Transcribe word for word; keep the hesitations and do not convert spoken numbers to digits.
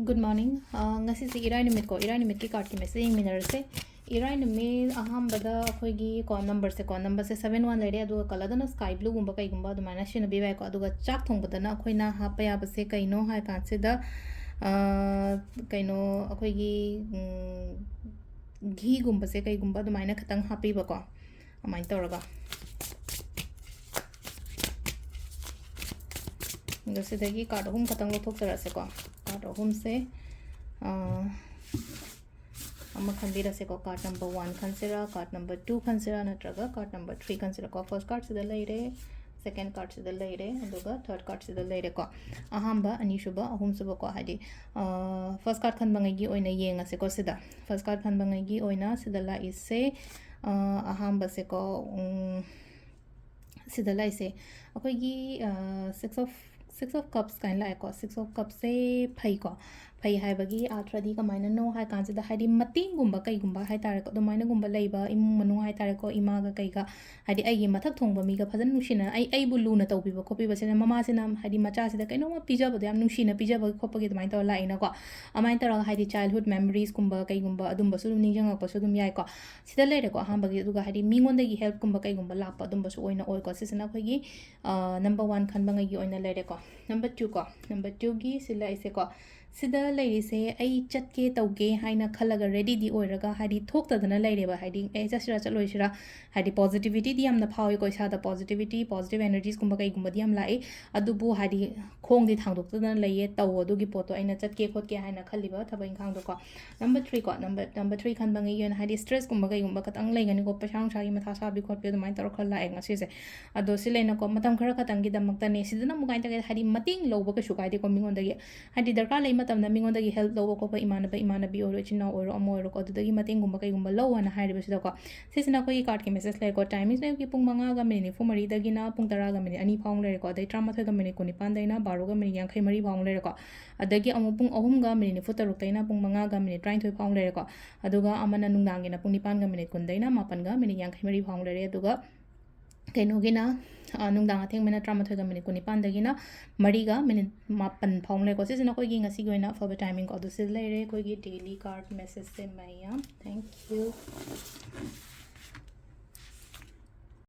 Good morning. ꯑ, ꯉꯁꯤꯁꯦ ꯏꯔꯥꯏ ꯅꯨꯃꯤꯠꯀꯣ, ꯏꯔꯥꯏ ꯅꯨꯃꯤꯠꯀꯤ card ꯀꯤ message ꯌꯦꯡꯃꯤꯟꯅꯔꯁꯦ꯫ ꯏꯔꯥꯏ ꯅꯨꯃꯤꯠ ꯑꯍꯥꯟꯕꯗ ꯑꯩꯈꯣꯏꯒꯤ ꯀꯣ, number ꯁꯦ ꯀꯣ, number ꯁꯦ seven one ꯂꯩꯔꯦ, ꯑꯗꯨꯒ colour ꯗꯅ sky blue ꯒꯨꯝꯕ ꯀꯩꯒꯨꯝꯕ ꯑꯗꯨꯃꯥꯏꯅ ꯁꯤꯖꯤꯟꯅꯕꯤꯕ ꯌꯥꯏꯀꯣ꯫ ꯑꯗꯨꯒ ꯆꯥꯛ ꯊꯣꯡꯕꯗꯅ ꯑꯩꯈꯣꯏꯅ ꯍꯥꯞꯄ ꯌꯥꯕꯁꯦ ꯀꯩꯅꯣ ꯍꯥꯏ ꯀꯥꯟꯁꯤꯗ, ꯑ, ꯀꯩꯅꯣ ꯑꯩꯈꯣꯏꯒꯤ, ꯎꯝ, ꯘꯤꯒꯨꯝꯕꯁꯦ ꯀꯩꯒꯨꯝꯕ ꯑꯗꯨꯃꯥꯏꯅ ꯈꯤꯇꯪ ꯍꯥꯞꯄꯤꯕꯀꯣ, ꯑꯗꯨꯃꯥꯏꯅ ꯇꯧꯔꯒ꯫ ꯑꯗꯣ ꯁꯤꯗꯒꯤ card ꯑꯍꯨꯝ ꯈꯛꯇꯪ ꯂꯧꯊꯣꯛꯆꯔꯛꯑꯁꯦꯀꯣ꯫ Card ꯑꯍꯨꯝꯁꯦ, ꯑ, ꯑꯃ ꯈꯟꯕꯤꯔꯁꯦꯀꯣ꯫ Card number one ꯈꯟꯁꯤꯔꯥ, card number two ꯈꯟꯁꯤꯔꯥ, ꯅꯠꯇ꯭ꯔꯒ card number three ꯈꯟꯁꯤꯔꯥꯀꯣ꯫ First card ꯁꯤꯗ ꯂꯩꯔꯦ, second card ꯁꯤꯗ ꯂꯩꯔꯦ, ꯑꯗꯨꯒ third card ꯁꯤꯗ ꯂꯩꯔꯦꯀꯣ꯫ ꯑꯍꯥꯟꯕ, ꯑꯅꯤꯁꯨꯕ, ꯑꯍꯨꯝꯁꯨꯕꯀꯣ, ꯍꯥꯏꯗꯤ, ꯑ, first card ꯈꯟꯕꯉꯩꯒꯤ ꯑꯣꯏꯅ ꯌꯦꯡꯉꯁꯦꯀꯣ ꯁꯤꯗ꯫ First card ꯈꯟꯕꯉꯩꯒꯤ ꯑꯣꯏꯅ ꯁꯤꯗ ꯂꯥꯛꯏꯁꯦ, ꯑ, ꯑꯍꯥꯟꯕꯁꯦꯀꯣ, ꯎꯝ, ꯁꯤꯗ ꯂꯩꯁꯦ ꯑꯩꯈꯣꯏꯒꯤ, ꯑ, six of, six of cups ꯀꯥꯏꯅ ꯂꯥꯛꯑꯦꯀꯣ꯫ Six of cups ꯁꯦ ꯐꯩꯀꯣ꯫ ꯐꯩ ꯍꯥꯏꯕꯒꯤ ꯑꯥꯔꯊꯗꯤ ꯀꯃꯥꯏꯅꯅꯣ ꯍꯥꯏ ꯀꯥꯟꯁꯤꯗ, ꯍꯥꯏꯗꯤ ꯃꯇꯦꯡꯒꯨꯝꯕ ꯀꯩꯒꯨꯝꯕ ꯍꯥꯏ ꯇꯥꯔꯦꯀꯣ, ꯑꯗꯨꯃꯥꯏꯅꯒꯨꯝꯕ ꯂꯩꯕ ꯏꯃꯨꯡ ꯃꯅꯨꯡ ꯍꯥꯏ ꯇꯥꯔꯦꯀꯣ, ꯏꯃꯥꯒ ꯀꯩꯒ, ꯍꯥꯏꯗꯤ ꯑꯩꯒꯤ ꯃꯊꯛ ꯊꯣꯡꯕ ꯃꯤꯒ ꯐꯖꯅ ꯅꯨꯡꯁꯤꯅ, ꯑꯩ, ꯑꯩꯕꯨ ꯂꯨꯅ ꯇꯧꯕꯤꯕ ꯈꯣꯠꯄꯤꯕꯁꯤꯅ, ꯃꯃꯥꯁꯤꯅ ꯍꯥꯏꯗꯤ ꯃꯆꯥꯁꯤꯗ ꯀꯩꯅꯣꯝꯃ ꯄꯤꯖꯕꯗꯣ ꯌꯥꯝ ꯅꯨꯡꯁꯤꯅ ꯄꯤꯖꯕꯒꯤ ꯈꯣꯠꯄꯒꯤ ꯑꯗꯨꯃꯥꯏꯅ ꯇꯧꯔ ꯂꯥꯛꯏꯅꯀꯣ꯫ ꯑꯗꯨꯃꯥꯏꯅ ꯇꯧꯔꯒ ꯍꯥꯏꯗꯤ childhood memories ꯀꯨꯝꯕ ꯀꯩꯒꯨꯝꯕ ꯑꯗꯨꯝꯕꯁꯨ ꯑꯗꯨꯝ ꯅꯤꯡꯁꯤꯡꯉꯛꯄꯁꯨ ꯑꯗꯨꯝ ꯌꯥꯏꯀꯣ꯫ ꯁꯤꯗ ꯂꯩꯔꯦꯀꯣ ꯑꯍꯥꯟꯕꯒꯤ꯫ ꯑꯗꯨꯒ ꯍꯥꯏꯗꯤ ꯃꯤꯉꯣꯟꯗꯒꯤ help ꯀꯨꯝꯕ ꯀꯩꯒꯨꯝꯕ ꯂꯥꯛꯄ ꯑꯗꯨꯝꯕꯁꯨ ꯑꯣꯏꯅ ꯑꯣꯏꯀꯣ꯫ ꯁꯤꯁꯤꯅ ꯑꯩꯈꯣꯏꯒꯤ, ꯑ, number one ꯈꯟꯕꯉꯩꯒꯤ ꯑꯣꯏꯅ ꯂꯩꯔꯦꯀꯣ꯫ Number two ꯀꯣ, number two ꯒꯤ ꯁꯤ ꯂꯥꯛꯏꯁꯦꯀꯣ, ꯁꯤꯗ ꯂꯩꯔꯤꯁꯦ ꯑꯩ ꯆꯠꯀꯦ ꯇꯧꯒꯦ ꯍꯥꯏꯅ ꯈꯜꯂꯒ ready ꯗꯤ ꯑꯣꯏꯔꯒ, ꯍꯥꯏꯗꯤ ꯊꯣꯛꯇꯗꯅ ꯂꯩꯔꯦꯕ, ꯍꯥꯏꯗꯤ ꯑꯦ ꯆꯠꯁꯤꯔꯥ ꯆꯠꯂꯣꯏꯁꯤꯔꯥ, ꯍꯥꯏꯗꯤ positivity ꯗꯤ ꯌꯥꯝꯅ ꯐꯥꯎꯏꯀꯣ ꯏꯁꯥꯗ, positivity, positive energies ꯀꯨꯝꯕ ꯀꯩꯒꯨꯝꯕꯗꯤ ꯌꯥꯝ ꯂꯥꯛꯏ꯫ ꯑꯗꯨꯕꯨ ꯍꯥꯏꯗꯤ ꯈꯣꯡꯗꯤ ꯊꯥꯡꯗꯣꯛꯇꯗꯅ ꯂꯩꯌꯦ, ꯇꯧ ꯑꯗꯨꯒꯤ ꯄꯣꯠꯇꯣ, ꯑꯩꯅ ꯆꯠꯀꯦ ꯈꯣꯠꯀꯦ ꯍꯥꯏꯅ ꯈꯜꯂꯤꯕ ꯊꯕꯛ ꯏꯪꯈꯥꯡꯗꯣꯀꯣ꯫ Number three ꯀꯣ, number, number three ꯈꯟꯕꯉꯩꯒꯤ ꯑꯣꯏꯅ ꯍꯥꯏꯗꯤ stress ꯀꯨꯝꯕ ꯀꯩꯒꯨꯝꯕ ꯈꯇꯪ ꯂꯩꯒꯅꯤꯀꯣ, ꯄꯩꯁꯥ ꯅꯨꯡꯁꯥꯒꯤ ꯃꯊꯥ ꯁꯥꯕꯤ ꯈꯣꯠꯄꯤ ꯑꯗꯨꯃꯥꯏꯅ ꯇꯧꯔ ꯈꯔ ꯂꯥꯛꯑꯦ ꯉꯁꯤꯁꯦ꯫ ꯑꯗꯣ ꯁꯤ ꯂꯩꯅꯀꯣ, ꯃꯇꯝ ꯈꯔ ꯈꯛꯇꯪꯒꯤꯗꯃꯛꯇꯅꯦ꯫ ꯁꯤꯗꯅ ꯑꯃꯨꯛ ꯀꯃꯥꯏꯅ ꯇꯧꯒꯦ, ꯍꯥꯏꯗꯤ ꯃꯇꯦꯡ ꯂꯧꯕ ꯀꯩꯁꯨ ꯀꯥꯏꯗꯦꯀꯣ ꯃꯤꯉꯣꯟꯗꯒꯤ꯫ ꯍꯥꯏꯗꯤ ꯗꯔꯀꯥꯔ ꯂꯩ ꯃꯇꯝꯗ ꯃꯤꯉꯣꯟꯗꯒꯤ help ꯂꯧꯕ ꯈꯣꯠꯄ, ꯏꯃꯥꯟꯅꯕ ꯏꯃꯥꯟꯅꯕꯤ ꯑꯣꯏꯔꯣ, ꯏꯆꯤꯟ ꯏꯅꯥꯎ ꯑꯣꯏꯔꯣ, ꯑꯃ ꯑꯣꯏꯔꯣꯀꯣ, ꯑꯗꯨꯗꯒꯤ ꯃꯇꯦꯡꯒꯨꯝꯕ ꯀꯩꯒꯨꯝꯕ ꯂꯧ ꯍꯥꯏꯅ ꯍꯥꯏꯔꯤꯕꯁꯤꯗꯀꯣ꯫ ꯁꯤꯁꯤꯅ ꯑꯩꯈꯣꯏꯒꯤ card ꯀꯤ message ꯂꯩꯔꯦꯀꯣ꯫ Timing ꯁꯦ ꯑꯌꯨꯛꯀꯤ ꯄꯨꯡ ꯃꯉꯥꯒ ꯃꯤꯅꯤꯠ ꯅꯤꯐꯨ ꯃꯔꯤꯗꯒꯤꯅ ꯄꯨꯡ ꯇꯔꯥꯒ ꯃꯤꯅꯤꯠ ꯑꯅꯤ ꯐꯥꯎ ꯂꯩꯔꯦꯀꯣ꯫ ꯑꯗꯩ ꯇꯔꯥꯃꯥꯊꯣꯏꯒ ꯃꯤꯅꯤꯠ ꯀꯨꯟꯅꯤꯄꯥꯟꯗꯩꯅ ꯕꯥꯔꯣꯒ ꯃꯤꯅꯤꯠ ꯌꯥꯡꯈꯩ ꯃꯔꯤ ꯐꯥꯎ ꯂꯩꯔꯦꯀꯣ꯫ ꯑꯗꯒꯤ ꯑꯃꯨꯛ ꯄꯨꯡ ꯑꯍꯨꯝꯒ ꯃꯤꯅꯤꯠ ꯅꯤꯐꯨ ꯇꯔꯨꯛꯇꯩꯅ ꯄꯨꯡ ꯃꯉꯥꯒ ꯃꯤꯅꯤꯠ ꯇꯔꯥꯅꯤꯊꯣꯏ ꯐꯥꯎ ꯂꯩꯔꯦꯀꯣ꯫ ꯑꯗꯨꯒ ꯑꯃꯅ ꯅꯨꯡꯗꯥꯡꯒꯤꯅ ꯄꯨꯡ ꯅꯤꯄꯥꯟꯒ ꯃꯤꯅꯤꯠ ꯀꯨꯟꯗꯩꯅ ꯃꯥꯄꯟꯒ ꯃꯤꯅꯤꯠ ꯌꯥꯡꯈꯩ ꯃꯔꯤ ꯐꯥꯎ ꯂꯩꯔꯦ꯫ ꯑꯗꯨꯒ ꯀꯩꯅꯣꯒꯤꯅ, ꯑ, ꯅꯨꯡꯗꯥꯡ ꯑꯊꯦꯡꯕꯅ ꯇꯔꯥꯃꯥꯊꯣꯏꯒ ꯃꯤꯅꯤꯠ ꯀꯨꯟꯅꯤꯄꯥꯟꯗꯒꯤꯅ ꯃꯔꯤꯒ ꯃꯤꯅꯤꯠ ꯃꯥꯄꯟ ꯐꯥꯎ ꯂꯩꯀꯣ꯫ ꯁꯤꯁꯤꯅ ꯑꯩꯈꯣꯏꯒꯤ ꯉꯁꯤꯒꯤ ꯑꯣꯏꯅ ꯑꯐꯕ timing ꯀꯣ꯫ ꯑꯗꯨ ꯁꯤ ꯂꯩꯔꯦ ꯑꯩꯈꯣꯏꯒꯤ daily card messageꯁꯦ ꯃꯌꯥꯝ꯫ Thank you.